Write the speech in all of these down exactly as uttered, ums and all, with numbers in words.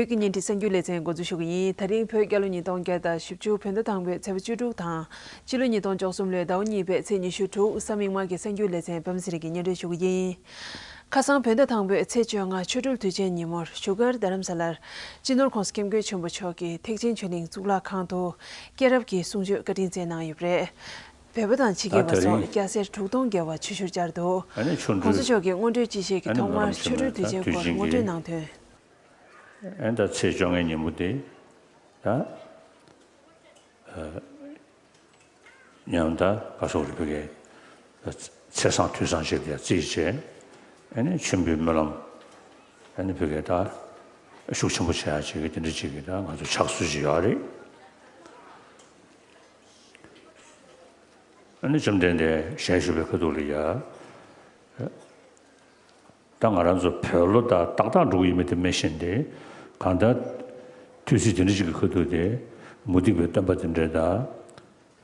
བོད་ཀྱི་བརྙན་འཕྲིན་གསར་འགྱུར་ལེ་ཚན་འགོ་འཛུགས་ཞུ་གི་ཡིན། དེ་རིང་བོད་རྒྱལ་ལོ་ཉིས་སྟོང་བརྒྱ་དང་བཞི་བཅུ་བོད་ཟླ་དང་པོའི་ཚེས་པ་བཅུ་དྲུག་དང་། སྤྱི་ལོ་ཉིས་སྟོང་བཅུ་གསུམ་ལོའི་ཟླ་བ་གཉིས་པའི་ཚེས་ཉི་ཤུ་དྲུག་གཟའ་མིག་དམར་གྱི་གསར་འགྱུར་ལེ་ཚན་པད་མ་ཚེ་རིང་གིས་སྙན་སྒྲོན་ཞུ་གི་ཡིན། ཁ་སང་བོད་ཟླ་དང་པོའི་ཚེས་བཅོ་ལྔ་ཆོ་འཕྲུལ་དུས་ཆེན་ཉིན་མོར་བཞུགས་སྒར་རྡ་རམ་ས་ལར་སྤྱི་ནོར་༸གོང་ས་༸སྐྱབས་མགོན་ཆེན་པོ་མཆོག་གིས་ཐེག་ཆེན་ཆོས་གླིང་གཙུག་ལག་ཁང་དུ་སྐྱེས་རབས་ཀྱི་གསུང་ཆོས་བཀའ་དྲིན་སྩལ་གནང་ཡོད་པ་རེད། བོད་པ་དང་ཕྱི་རྒྱལ་བ་སོགས་སྐྱ་སེར་དྲུག་སྟོང་བརྒལ་བ་ཆོས་ཞུར་བཅར་འདུག། ཨ་ནི་ཆོ་འཕྲུལ། ༸གོང་ས་མཆོག་གིས་སྔོན་འགྲོའི་སྤྱི་བཤད་ཀྱི་ཨ་ནི་ཐོག་མར་ཆོ་འཕྲུལ་དུས་ཆེན་སྐོར་ངོ་སྤྲོད་གནང་དོན། ཨ་ནི་ད་ཚེས་བཅོ་ལྔའི་ཉིན་མོ་དེ་ད་ཨ་ཉམས་ད་ག་སོག་རིག་པའི་གི་ཚེས་བཟང་དུས་བཟང་ཞིག་ལ་བརྩིས་བྱས། ཨ་ནི་མཆོད་འབུལ་སྨོན་ལམ་ཨ་ནི་བོད་སྐད་ད་ཤུགས་ཆེན་པོ་བྱེད་ཡ་ཅིག་གི་དེ་འདྲ་ཅིག་གི་ད་ང་ཚོ་ཕྱག་སྲོལ་ཅིག་ཡོད་རེད། ཨ་ནི་བཅོམ་ལྡན་འདས་ཞལ་བཞུགས་པའི་ཁ་ཐུག་ལ་ཡ། ད་ང་རང་ཚོ་བོད་ལོ་ད་ཏག་ཏག་འགྲོ་གི་ཡོད་མེད་དེ་མི་ཤེས་ཏེ། གང་ལྟར་དུས་ཚིགས་དེ་འདྲ་ཅིག་གི་ཁ་ཐུག་དེ་མུ་སྟེགས་པའི་སྟོན་པ་དེ་འདྲ་ད་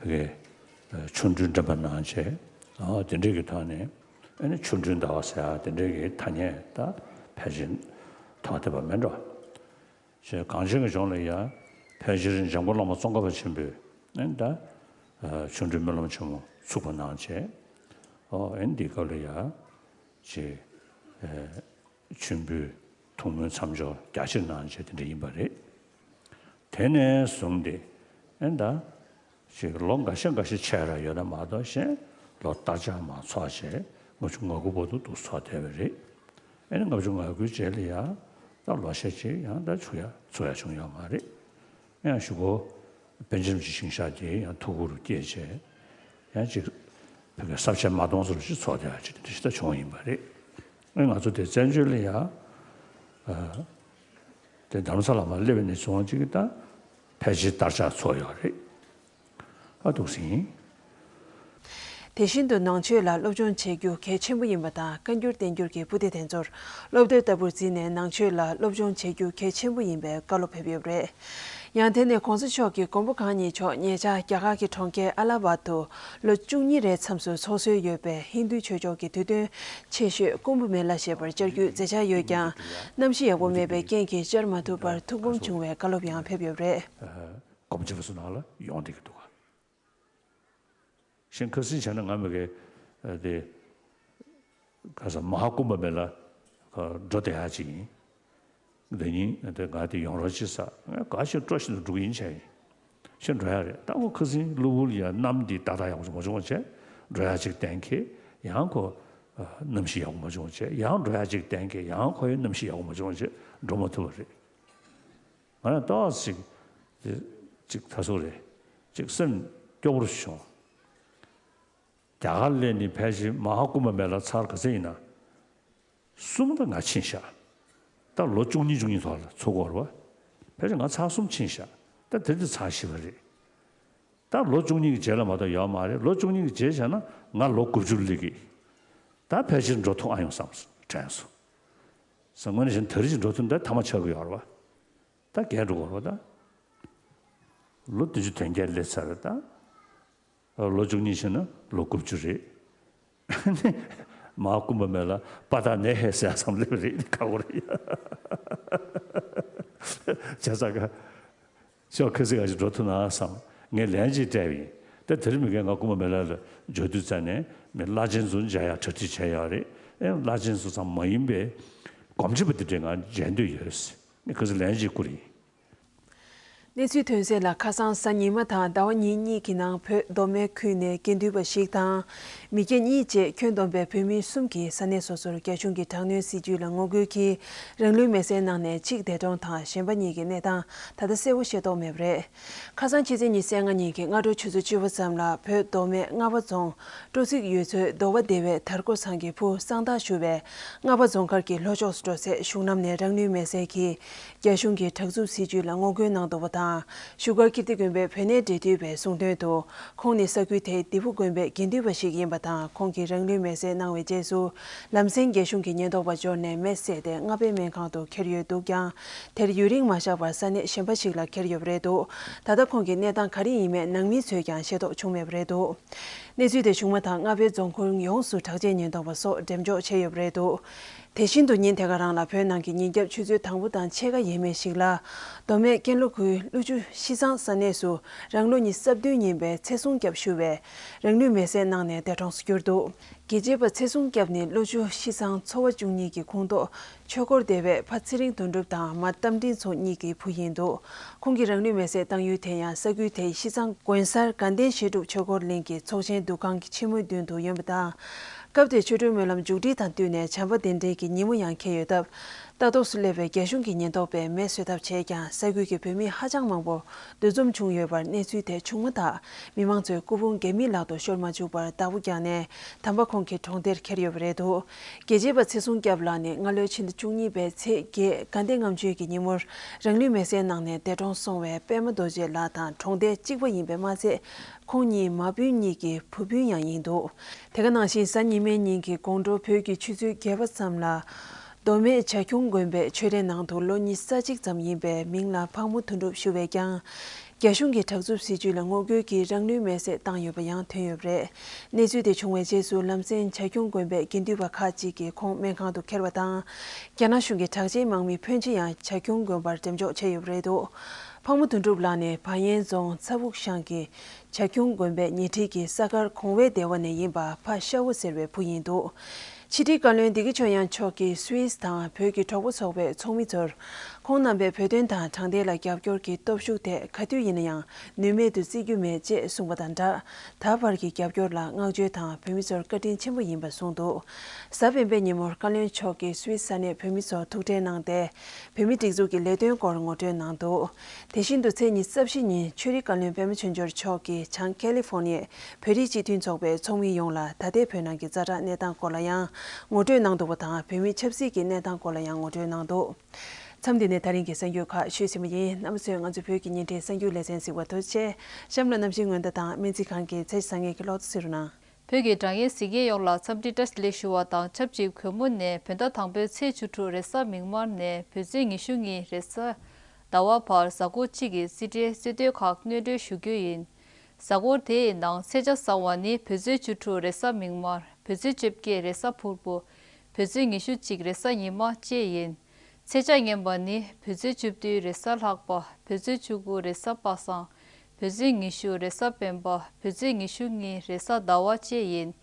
བོད་སྐད་ཆོ་འཕྲུལ་འགྲན་པ་གནང་བྱས། ཨ་དེ་འདྲ་གི་ཐོག་ནས་ཨ་ནི་ཆོ་འཕྲུལ་ཟླ་བ་ཟེར་ཡ་དེ་འདྲ་གི་ཐ་སྙད་ད་ཕལ་ཆེར་མཐོང་ཐུབ་པ་མེད་འགྲོ། ཞེས་གངས་ཅན་གྱི་ལྗོངས་ལ་ཡང་ཕལ་ཆེར་འཇམ་མགོན་བླ་མ་ཙོང་ཁ་པ་ཆེན་པོས་ཨ་ནི་ད་ཆོ་འཕྲུལ་སྨོན་ལམ་ཆེན་མོ་ཚུགས་པ་གནང་བྱས། ཨོ་ཨ་ནི་འདི་སྐབས་ལ་ཡང་ཅིག་མཆོད་འབུལ་ཐུགས་སྨོན་མཚམས་སྦྱོར་རྒྱ་ཆེར་གནང་བྱས་དེ་འདྲ་ཡིན་པ་རེད། དེ་ནས་བཟུང་སྟེ་ཨ་ནི་ད། ཞིག་ལོ་འགའ་ཤས་འགའ་ཤས་ཆགས་ར་ཡོད་ན་མ་གཏོགས་གཞན་ལོ་སྟར་ཆ་མ་ཚོགས་བྱས་ལྔ་བཅུ་ང་དགུ་བར་དུ་འདུག་ཚོགས་བསྡད་པ་རེད། ཨ་ནི་ལྔ་བཅུ་ང་དགུའི་རྗེས་ལ་ཡང་ད་ལོ་ཤས་ཅིག་ཡང་ད་ཆུ་ཡ་ཚུགས་ཡ་བྱུང་ཡོད་མ་རེད། ཡང་གཞུག་གུ་པཎ་ཆེན་རིན་པོ་ཆེ་ཞིང་གཤེགས་དེ་ཡང་ཐུགས་ཁུར་བསྐྱེད་བྱས་ཡང་ཅིག་བོད་ཀྱི་ས་བཅད་མ་སྟོང་ཙམ་ཞིག་ཚོགས་བསྡད་ཡ་ཅིག་དེ་འདྲ་ཞིག་ད་བྱུང་ཡིན་པ་རེད། ཨ་ནི་ང་ཚོ་དེ་བཙན་བྱོལ་ལ་ཡང་དེ་རྡ་རམ་ས་ལ་མར་སླེབས་པ་ནས་བྱུང་ཅིག་ད་ཕལ་ཆེར་སྟར་ཆ་ཚོགས་ཡོད་རེད། ཨ་འདུག་སེ་ཡིན། དེ་བཞིན་དུ་ནང་ཆོས་ལ་སློབ་སྦྱོང་བྱེད་རྒྱུ་གལ་ཆེན་པོ་ཡིན་པ་དང་། བཀའ་འགྱུར་བསྟན་འགྱུར་གྱི་པོ་ཏི་དེ་ཚོར་སློབ་དེབ་ལྟ་བུར་བརྩིས་ནས་ནང་ཆོས་ལ་སློབ་སྦྱོང་བྱེད་རྒྱུ་གལ་ཆེན་པོ་ཡིན་པའི་བཀའ་སློབ་ཕེབས་ཡོད་པ་རེད། ཡང་དེ་ནས་༸གོང་ས་མཆོག་གིས་མགོན་པོ་གང་ཉིད་མཆོག་ཉེ་ཆར་རྒྱ་གར་གྱི་གྲོང་ཁྱེར་ཨ་ལ་ཧ་བཱད་དུ་ལོ་བཅུ་གཉིས་རེའི་མཚམས་སུ་ཚོགས་སྲོལ་ཡོད་པའི་ཧིན་རྡུ་ཆོས་ཕྱོགས་ཀྱི་དུས་སྟོན་ཆེ་ཤོས་ཀུམ་བྷ་མེ་ལ་ཞེས་པར་བཅར་རྒྱུའི་མཛད་འཆར་ཡོད་ཀྱང་། གནམ་གཤིས་ཡག་པོ་མེད་པའི་རྐྱེན་གྱིས་བཅར་མ་ཐུབ་པར་ཐུགས་ཕམ་བྱུང་བའི་བཀའ་སློབ་ཡང་ཕེབས་ཡོད་པ་རེད། སྒོམ་བྱེད་པ་ཚོ་ནང་ལ་ཡོང་བསྡད་ཀྱི་འདུག་ག་གཞན་ཁ་སང་བྱས་ན་ང་མི་གའི་དེ་ག་ས་མ་ཧཱ་ཀུམ་བྷ་མེ་ལ་འགྲོ་བསྡད་ཡག་ཅིག་ཡིན། དེ་ཉིན་དེ་ང་དེ་ཡོང་རོགས་བྱེད་ས་ང་ག་ཞིག་སྤྲོ་ཞིག་ཏུ་འགྲོ་གི་ཡིན་བྱས་ཡིན། ཤི་འགྲོ་ཡག་རེད། ད་ཁོ་ཁ་སང་གློ་བུར་ཡ་གནམ་འདི་ཏག་ཏག་ཡག་པོ་མ་བྱུང་བྱས་འགྲོ་ཡག་ཅིག་གཏན་འཁེལ། ཡང་ཁོ་གནམ་གཤིས་ཡག་པོ་མ་བྱུང་བྱས་ཡང་འགྲོ་ཡག་ཅིག་གཏན་འཁེལ། ཡང་ཁོ་ཡི་གནམ་གཤིས་ཡག་པོ་མ་བྱུང་བྱས་འགྲོ་མ་ཐུབ་པ་རེད། ང་རང་ཏོག་ཙམ་ཅིག་ཅིག་ད་སོ་རེད། ཅིག་སེམས་སྐྱོ་པོ་བྱུང་། རྒྱ་གར་ལ་ནི་ཕལ་ཆེར་མ་ཧཱ་ཀུམ་བྷ་མེ་ལ་ཚར་ག་ཚོད་ཡིན་ན་གསུམ་ད་ང་ཕྱིན་ཤག་ད་ལོ་བཅུ་གཉིས་བཅུ་གཉིས་ཐོག་ལ་ཚོགས་ཀྱི་ཡོད་རེད་པ། ཕལ་ཆེར་ང་ཚར་གསུམ་ཕྱིན་ཤག་ད་དེ་དུས་ཚར་བཞི་པ་རེད། ད་ལོ་བཅུ་གཉིས་ཀྱི་རྗེས་ལ་མ་གཏོགས་ཡོད་མ་རེད། ལོ་བཅུ་གཉིས་ཀྱི་རྗེས་བྱས་ན་ང་ལོ་དགུ་བཅུ་སླེབས་ཀྱི། ད་ཕལ་ཆེར་འགྲོ་ཐུབ་ཨ་ཡོང་བསམ་དྲན་སོང་། ས་དངོས་གནས་བྱས་ན་ད་རེས་ཀྱི་འགྲོ་ཐུབ་ན་ད་ཐ་མ་ཆགས་ཀྱི་ཡོད་རེད་པ། ད་རྒས་འགྲོ་གི་ཡོད་རེད་པ་ད། ལོ་བདུན་ཅུ་དོན་བརྒྱད་སླེབས་ཚར་རེད་ད། ལོ་བཅུ་གཉིས་ཕྱིན་ན་ལོ་དགུ་བཅུ་རེད། མ་ཧཱ་ཀུམ་བྷ་མེ་ལ་པ་ཏ་ནེ་ཧེ་ཟེར་བསམ་སླེབས་རེད། ཁག་པོ་རེད། བྱས་ཙང་ཀ་ཤོག་ཁ་སང་ང་ཅིག་འགྲོ་ཐུབ་ན་བསམ། ངས་ལན་ཅིག་སྤྲད་པ་ཡིན། ད་དེ་རིང་མི་རྒན་ང་ཀུམ་བྷ་མེ་ལ་ལ་འབྱོར་དུས་ཙ་ནས་མི་བླ་ཆེན་ཚོ་མཇལ་ཡག་གྲ་སྒྲིག་བྱས་ཡོད་རེད། ཨེ་བླ་ཆེན་ཚོ་ཙམ་མ་ཡིན་པའི་སྒོམ་ཆེན་པ་དེ་འདྲས་ང་མཇལ་འདོད་ཡོད། ངས་ཁ་སང་ལན་ཅིག་བསྐུར་ཡིན། གནས་ཚུལ་ཐོན་གསལ་ལ། ཁ་སང་གཟའ་ཉི་མ་དང་ཟླ་བ་ཉིན་གཉིས་ཀྱི་ནང་བོད་མདོ་སྨད་ཁུལ་ནས་དགེ་འདུན་པ་ཞིག་དང་། མི་སྐྱ་གཉིས་བཅས་ཁྱོན་བསྡོམས་པའི་བོད་མི་གསུམ་གྱིས་ས་གནས་སོ་སོར་རྒྱ་གཞུང་གི་དྲག་གནོན་སྲིད་བྱུས་ལ་ངོ་རྒོལ་གྱིས་རང་ལུས་མེར་སྲེག་གནང་ནས་གཅིག་འདས་གྲོངས་དང་གཞན་པ་གཉིས་ཀྱི་གནས་སྟངས་ད་ལྟ་གསལ་པོ་ཤེས་རྟོགས་མེད་པ་རེད། ཁ་སང་ཕྱི་ཚེས་ཉི་ཤུ་རྩ་ལྔ་ཉིན་གྱི་སྔ་དྲོ་ཆུ་ཚོད་བཅུ་པ་ཙམ་ལ་བོད་མདོ་སྨད་རྔ་བ་རྫོང་སྤྲོ་ཚིགས་ཡུལ་ཚོའི་མདོ་བ་སྡེ་བའི་དར་ཀོ་ཚང་གི་བུ་གསང་བདག་ཞུ་བས་རྔ་བ་རྫོང་མཁར་གྱི་ལྷོ་ཕྱོགས་སུ་འགྲོ་སའི་གཞུང་ལམ་ནས་རང་ལུས་མེར་སྲེག་གིས། རྒྱ་གཞུང་གི་དྲག་རྩུབ་སྲིད་བྱུས་ལ་ངོ་རྒོལ་གནང་འདུག་པ་དང་། བཞུགས་སྒར་ཀིརྟི་དགོན་པའི་བོད་གནས་འབྲེལ་མཐུད་པས་གསུངས་དོན་དུ། ཁོང་ནི་ས་ཁུལ་དེའི་ལྡེ་ཕུ་དགོན་པའི་དགེ་འདུན་པ་ཞིག་ཡིན་པ་དང་། ཁོང་གིས་རང་ལུས་མེར་སྲེག་གནང་བའི་རྗེས་སུ། ལམ་སེང་རྒྱ་གཞུང་གི་ཉེན་རྟོག་པ་འབྱོར་ནས་མེ་བསད་དེ་རྔ་པའི་སྨན་ཁང་དུ་ཁྱེར་ཡོད་འདུག་ཀྱང་། དེར་ཡུན་རིང་མ་བཞག་པར་ས་གནས་གཞན་པ་ཞིག་ལ་ཁྱེར་ཡོད་པ་རེད་འདུག། ད་ལྟ་ཁོང་གི་གནས་སྟངས་ག་རེ་ཡིན་མིན་ནང་མི་ཚོས་ཀྱང་ཤེས་རྟོགས་བྱུང་མེད་པ་རེད་འདུག། གནས་ཚུལ་དེ་བྱུང་མ་ཐག་རྔ་པའི་རྫོང་ཁོངས་ཡོངས་སུ་དྲག་ཆས་ཉེན་རྟོག་པ་སོགས་འགྲེམས་འཇོག་བྱས་ཡོད་པ་རེད་འདུག་དེ་བཞིན་དུ་ཉིན་དེ་ག་རང་ལ་བོད་ནང་གི་ཉིན་རྒྱབ་ཆུ་ཚོད་དང་པོ་དང་ཕྱེད་ཀ་ཡས་མས་ཤིག་ལ། མདོ་སྨད་ཀན་ལྷོ་ཁུལ་ཀླུ་ཆུ་ཤིས་ཚང་ས་གནས་སུ་རང་ལོ་ཉི་ཤུ་རྩ་བདུན་ཡིན་པའི་ཚེ་སྲུང་སྐྱབས་ཞུ་བས་རང་ལུས་མེར་སྲེག་གནང་ནས་འདས་གྲོངས་སུ་གྱུར་འདུག་རྒྱལ་གཅེས་པ་ཚེ་སྲུང་སྐྱབས་ནི་ཀླུ་ཆུ་ཤིས་ཚང་ཚོ་བ་བཅུ་གཉིས་ཀྱི་ཁོངས་གཏོགས་ཆོས་འཁོར་སྡེ་བའི་ཕ་ཚེ་རིང་དོན་གྲུབ་དང་མ་རྟ་མགྲིན་མཚོ་གཉིས་ཀྱི་བུ་ཡིན་འདུག་ཁོང་གིས་རང་ལུས་མེར་སྲེག་བཏང་ཡུལ་དེ་ཡང་ས་ཁུལ་དེའི་ཤིས་ཚང་དགོན་གསར་དགའ་ལྡན་བཤད་སྒྲུབ་ཆོས་འཁོར་གླིང་གི་ཚོགས་ཆེན་འདུ་ཁང་གི་ཆེན་མོའི་མདུན་དུ་ཡོད་པ་དང་། སྐབས་དེར་ཆོ་འཕྲུལ་སྨོན་ལམ་མཇུག་སྒྲིལ་དང་བསྟུན་ནས་བྱམས་པ་གདན་འདྲེན་གྱི་ཉིན་མོ་ཡང་འཁེལ་ཡོད་སྟབས། ལྟ་རྟོག་སུ་སླེབས་པའི་རྒྱ་གཞུང་གི་ཉེན་རྟོག་པས་མེ་གསོད་ཐབས་བྱས་ཀྱང་ས་ཁུལ་གྱི་བོད་མི་ཧ་ཅང་མང་པོ་འདུ་འཛོམས་བྱུང་ཡོད་པར་གནས་ཚུལ་དེ་བྱུང་མ་ཐག་མི་མང་ཚོས་སྐུ་ཕུང་རྒྱ་མིའི་ལག་ཏུ་ཤོར་མ་བཅུག་པར་བདག་པོ་བརྒྱབ་ནས་དམ་པ་ཁོང་གི་གྲོང་སྡེར་ཁྱེར་ཡོད་པ་རེད་འདུག་རྒྱལ་གཅེས་པ་ཚེ་སྲུང་སྐྱབས་ལགས་ནི་སྔ་ལོའི་ཕྱི་ཟླ་བཅུ་གཉིས་པའི་ཚེས་བརྒྱད་དགའ་ལྡན་ལྔ་མཆོད་ཀྱི་ཉིན་མོར་རང་ལུས་མེར་སྲེག་གནང་ནས་འདས་གྲོངས་སོང་བའི་པད་མ་རྡོ་རྗེ་ལགས་དང་གྲོང་སྡེ་གཅིག་པ་ཡིན་པས་མ་ཚད། ཁོང་གཉིས་མ་སྤུན་གཉིས་ཀྱི་བུ་སྤུན་ཡང་ཡིན་འདུག་དེ་ག་ནང་བཞིན་གཟའ་ཉི་མའི་ཉིན་གྱི་དགོང་དྲོ་བོད་ཀྱི་ཆུ་ཚོད་བརྒྱད་པ་ཙམ་ལ། མདོ་སྨད་བྱ་ཁྱུང་དགོན་པའི་ཆོས་སྡེ་ནང་དུ་ལོ་ཉི་ཤུ་རྩ་གཅིག་ཙམ་ཡིན་པའི་མིང་ལ་ཕག་མོ་དོན་གྲུབ་ཞུ་བས་ཀྱང་། རྒྱ་གཞུང་གི་དྲག་རྩུབ་སྲིད་བྱུས་ལ་ངོ་རྒོལ་གྱིས་རང་ལུས་མེར་སྲེག་བཏང་ཡོད་པ་ཡང་ཐོན་ཡོད་པ་རེད། གནས་ཚུལ་དེ་བྱུང་བའི་རྗེས་སུ་ལམ་སེང་བྱ་ཁྱུང་དགོན་པའི་དགེ་འདུན་པ་ཁག་ཅིག་གིས་ཁོང་སྨན་ཁང་དུ་ཁྱེར་བ་དང་། རྒྱ་ནག་གཞུང་གི་དྲག་ཆས་དམག་མི་ཕོན་ཆེ་ཡང་བྱ་ཁྱུང་དགོན་པར་འགྲེམས་འཇོག་བྱས་ཡོད་པ་རེད་འདུག་ཕག་མོ་དོན་གྲུབ་ལགས་ནི་བ་ཡན་རྫོང་ཚ་ཕུག་ཤང་གི་བྱ་ཁྱུང་དགོན་པའི་ཉེ་འཁྲིས་ཀྱི་ས་དཀར་གོང་བའི་སྡེ་བ་ནས་ཡིན་པ་ཕ་ཤ་བོ་ཟེར་བའི་བུ་ཡིན་འདུག་ཕྱི་དྲིལ་བཀའ་བློན་བདེ་སྐྱིད་ཆོས་དབྱངས་མཆོག་གིས་སུད་སི་དང་བོད་ཀྱི་གྲོགས་པོ་ཚོགས་པའི་ཚོགས་མི་ཚོར། ཁོང་རྣམ་པས་བོད་དོན་དང་དྲང་བདེན་ལ་རྒྱབ་སྐྱོར་གྱི་སྟོབས་ཤུགས་དེ་ག་དུས་ཡིན་ན་ཡང་ནུས་མེད་དུ་བརྩི་རྒྱུ་མེད་ཅེས་གསུངས་པ་དང་སྦྲགས། ད་བར་གྱི་རྒྱབ་སྐྱོར་ལ་བསྔགས་བརྗོད་དང་བོད་མི་ཚོར་བཀའ་དྲིན་ཆེན་པོ་ཡིན་པ་གསུངས་འདུག་གཟའ་སྤེན་པའི་ཉིན་མོར་བཀའ་བློན་མཆོག་གིས་སུད་སི་ས་གནས་བོད་མི་ཚོར་ཐུག་འཕྲད་གནང་སྟེ། བོད་མིའི་སྒྲིག་འཛུགས་ཀྱི་ལས་དོན་སྐོར་ངོ་སྤྲོད་གནང་འདུག་དེ་བཞིན་དུ་ཚེས་ཉི་ཤུ་རྩ་བཞི་ཉིན་ཆོས་རིག་བཀའ་བློན་པད་མ་ཆོས་འབྱོར་མཆོག་གིས་བྱང་ཀེ་ལི་ཧྥོར་ནི་ཡའི་བོད་རིགས་སྤྱི་མཐུན་ཚོགས་པའི་ཚོགས་མི་ཡོངས་ལ་ད་ལྟའི་བོད་ནང་གི་ཛ་དྲག་གནས་སྟངས་སྐོར་ལ་ཡང་ངོ་སྤྲོད་གནང་འདུག་པ་དང་། བོད་མིའི་ཆབ་སྲིད་ཀྱི་གནས་སྟངས་སྐོར་ལ་ཡང་ངོ་སྤྲོད་གནང་འདུག་མཚམས་འདི་ནས་ད་རིང་གི་གསར་འགྱུར་ཁག་ཞུས་ཟིན་པ་ཡིན། རྣམ་པ་ཚོས་ང་ཚོའི་བོད་ཀྱི་བརྙན་འཕྲིན་གསར་འགྱུར་ལེ་ཚན་གཟིགས་པར་ཐུགས་རྗེ་ཆེ། གཤམ་ལ་གནམ་གཤིས་སྔོན་བརྡ་དང་སྨན་རྩིས་ཁང་གི་ཚེས་བཟང་ངན་གྱི་གློག་བརྡ་གཟིགས་རོགས་གནང་། བོད་ཀྱི་སྒྲ་སྙན་གཟིགས་མཁན་ཡོངས་ལ་འཚམས་འདྲི་བཀྲ་ཤིས་བདེ་ལེགས་ཞུ་བ་དང་ཆབས་ཅིག་གུས་མོ་ནས་བོད་ཟླ་དང་པོའི་ཚེས་བཅུ་དྲུག་རེས་གཟའ་མིག་དམར་ནས་བོད་ཚེས་ཉི་ཤུ་གཉིས་རེས་གཟའ་ཟླ་བ་བར་གཟའ་འཁོར་གཅིག་གི་རྩིས་འབྲས་རྩིས་ཐོ་ཁག་སྣོན་འཕྲོ་ཞུ་རྒྱུ་ཡིན། གཟའ་འཁོར་དེའི་ནང་ཚེས་ཆ་བཟང་བ་ནི་བོད་ཚེས་བཅུ་དྲུག་རེས་གཟའ་མིག་དམར། བོད་ཚེས་བཅོ་བརྒྱད་རེས་གཟའ་ཕུར་བུ། བོད་ཚེས་ཉི་ཤུ་གཅིག་རེས་གཟའ་ཉི་མ་བཅས་ཡིན། ཚེས་ཆ་ངན་པ་ནི་བོད་ཚེས་བཅུ་བདུན་རེས་གཟའ་ལྷག་པ། བོད་ཚེས་བཅུ་དགུ་རེས་གཟའ་པ་སངས། བོད་ཚེས་ཉི་ཤུ་རེས་གཟའ་སྤེན་པ། བོད་ཚེས་ཉི་ཤུ་གཉིས་རེས་གཟའ་ཟླ་བ་བཅས་ཡིན།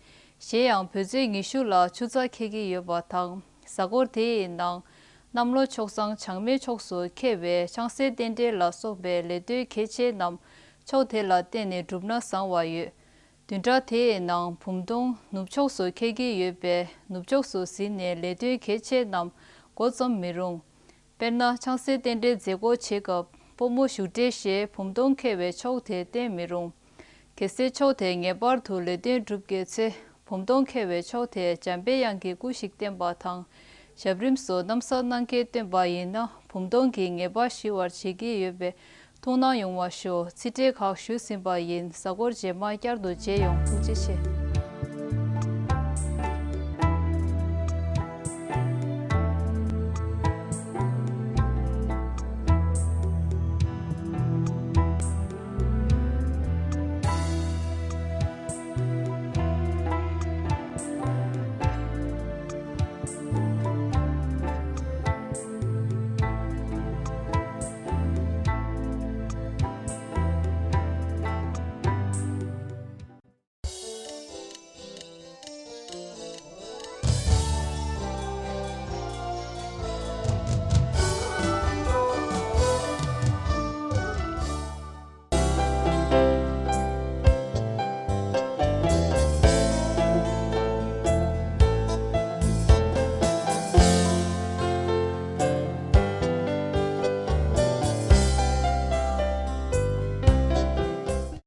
གཞན་ཡང་བོད་ཚེས་ཉི་ཤུ་ལ་ཆུ་ཚ་འཁེལ་གྱི་ཡོད་པ་དང་། གཟའ་འཁོར་དེའི་ནང་གནམ་ལོ་ཕྱོགས་བཟང་བྱང་མའི་ཕྱོགས་སུ་འཁེལ་བས་ཆང་སའི་རྟེན་འབྲེལ་ལ་སོགས་པའི་ལས་དོན་གལ་ཆེ་རྣམས་ཕྱོགས་དེ་ལ་བརྟེན་ནས་གྲུབ་ན་བཟང་བ་ཡོད། བདུན་ཕྲག་དེའི་ནང་བུམ་སྟོང་ནུབ་ཕྱོགས་སུ་འཁེལ་གྱི་ཡོད་པས་ནུབ་ཕྱོགས་སུ་ཟིན་ནས་ལས་དོན་གལ་ཆེ་རྣམས་འགོ་རྩོམ་མི་རུང་། དཔེར་ན་ཆང་སའི་རྟེན་འབྲེལ་མཛད་སྒོ་བྱེད་སྐབས་པུས་མོ་བཞུགས་གྲལ་ཞེས་བུམ་སྟོང་འཁེལ་བའི་ཕྱོགས་དེ་བསྟན་མི་རུང་། གལ་སྲིད་ཕྱོགས་དེ་ངེས་པར་དུ་ལས་དོན་སྒྲུབ་དགོས་ཚེ་བུམ་སྟོང་འཁེལ་བའི་ཕྱོགས་དེ་འཇམ་པའི་དབྱངས་ཀྱི་སྐུ་ཞིག་བསྟན་པ་དང་། ཞབས་རིམ་སོགས་གནམ་ས་གནང་གལ་བཏོན་པ་ཡིན་ན་བུམ་སྟོང་གིས་ངེས་པར་ཞི་བར་བྱེད་ཀྱི་ཡོད་པས་ཐུགས་སྣང་ཡོང་བ་ཞུ། ཚིག་ཕྲད་ཁག་ཞུས་ཟིན་པ་ཡིན། གཟའ་འཁོར་རྗེས་མ་བསྐྱར་དུ་མཇལ་ཡོང་། ཐུགས་རྗེ་ཆེ།